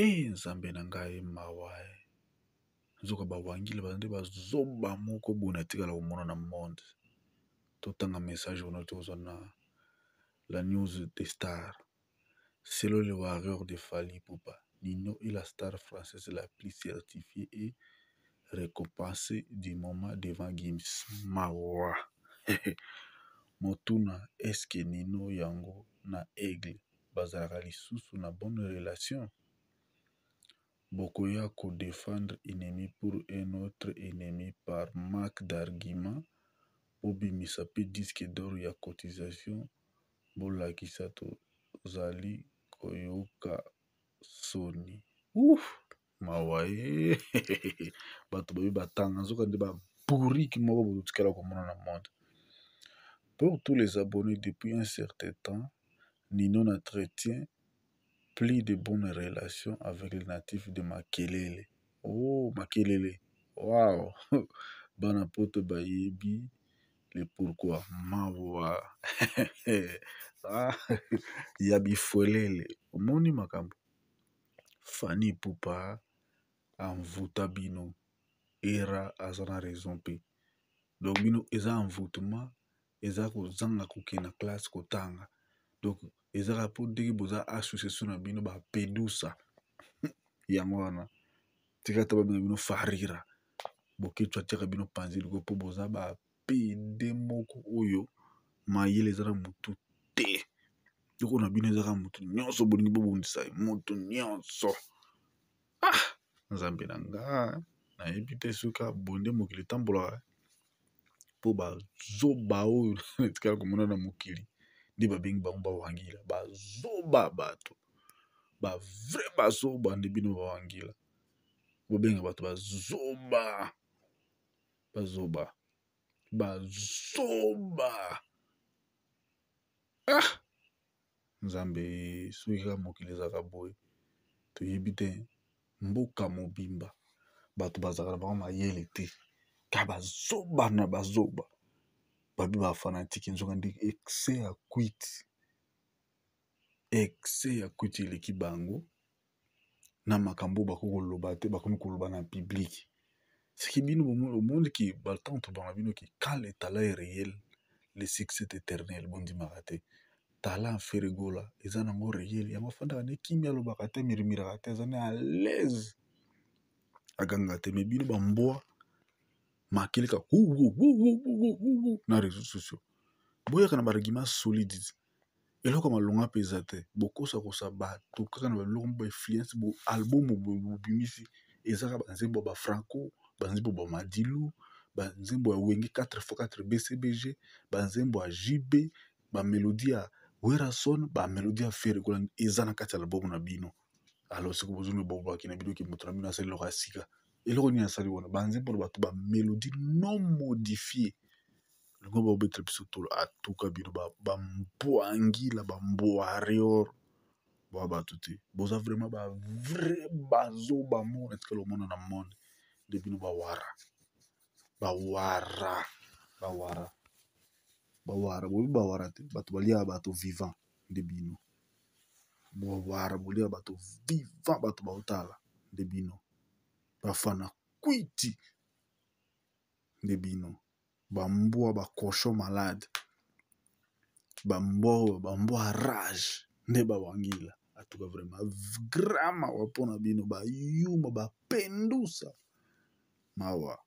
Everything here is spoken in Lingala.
E Nzambe na ngai, mawa e. Nzoka bawangila baza nde bazoba moko boye natikala komona na monde. Totanga message wana tozwa na la news de star. Selon le warrior de Fally Ipupa, Nino est la star française la plus certifiée et récompensée du moment devant Gims. Mawa. Motuna, est-ce que Nino yango na Aigle bazalaka lisusu na bonne relation? Bokoya ko défendre ennemi pour un autre ennemi par manque d'argument. Bobimisa pe disque d'or ya cotisation, bolakisa tozali koyoka soni. Ouf, mawa e. Bato bayebi batanga nzoka nde babourrique moko bozotikala komona na monde. Pour tous les abonnés, depuis un certain temps, Nino n'entretient plus de bonnes relations avec les natifs de Makelele. Oh, Makelele. Wow. Bana poto bayebi le pourquoi. Mawa. Ah, ya bifuelele. Omoni makambo. Fanny Ipupa envoûta bino. Era aza na raison pe. Donc bino eza envoûtement, eza kozanga kokende na classe kotanga. Donc ezaka po ndenge boza association na bino ba pedusa. Yango wana tika ta babenga bino farira. Boketshu atiaka bino panzi liko po boza ba pede moko oyo mayele eza na mutu te. Eloko na bino ezaka mutu nyonso bolingi bobundisa ye, mutu nyonso. Ah, Nzambe na nga, nayebi te soki bonde mokili etambolaka po bazoba oyo etikala komona na mokili nde babengi bango bawangila. Bazoba bato, ba vrai bazoba nde bino bawangila. Bobenga bato bazoba, bazoba, bazoba. Ah, Nzambe, soki kaka mokili ezalaka boye, toyebi te mboka mobimba bato bazalaka na bango mayele te, ka bazoba na bazoba babi ba fanatike. Nzoka nde excès ya kwiti, excès ya kwiti eleki bango na makambo bakoki koloba te, bakomi koloba na public. Soki bino bomoni ki ba tante bana bino ki quand le talent est réel, le succès est éternel, bondimaka te. Talent Ferre Gola eza nango réel, yango afandaka ne kimia, alobaka te, mirimiraka te, aza ne à l'aise, agangaka te. Mais bino bambwa makeleka na réseaux sociaux, boyaka na ba argument solide, eloko ya malonga mpe eza te. Bokosakosa bato kaka na biloko moko ba influence. Bo album bobimisi eza kaka banzembo ya bafranco, banzembo ya bamadilu, banzembo ya Wenge 4x4 BCBG, banzembo ya JB, bamélodie ya Werrason, bamélodie ya Ferre Gola eza na kati ya album na bino. Alors soki bozongi bobaki na bino ke moto na bino asali eloko ya sika, eloko nini asali wana? Banzembo na bato, bamélodie non modifié, lingo babetela biso tolo. Atuka bino bambwangila, bambwarior ba bato te, boza vraiment ba vrai bazoba moko etikala omona na monde nde bino bawara, bawara, bawara, bawara. Boyebi bawara te, bato baliaka bato vivant nde bino bawara, boliaka bato vivant, bato baotala nde bino, bafana kwiti nde bino, bambwa, bacochon malade, bambwa, bambwa rage nde bawangila. Atuka vraiment grand mawa mpona bino bayuma, bapendusa, mawa.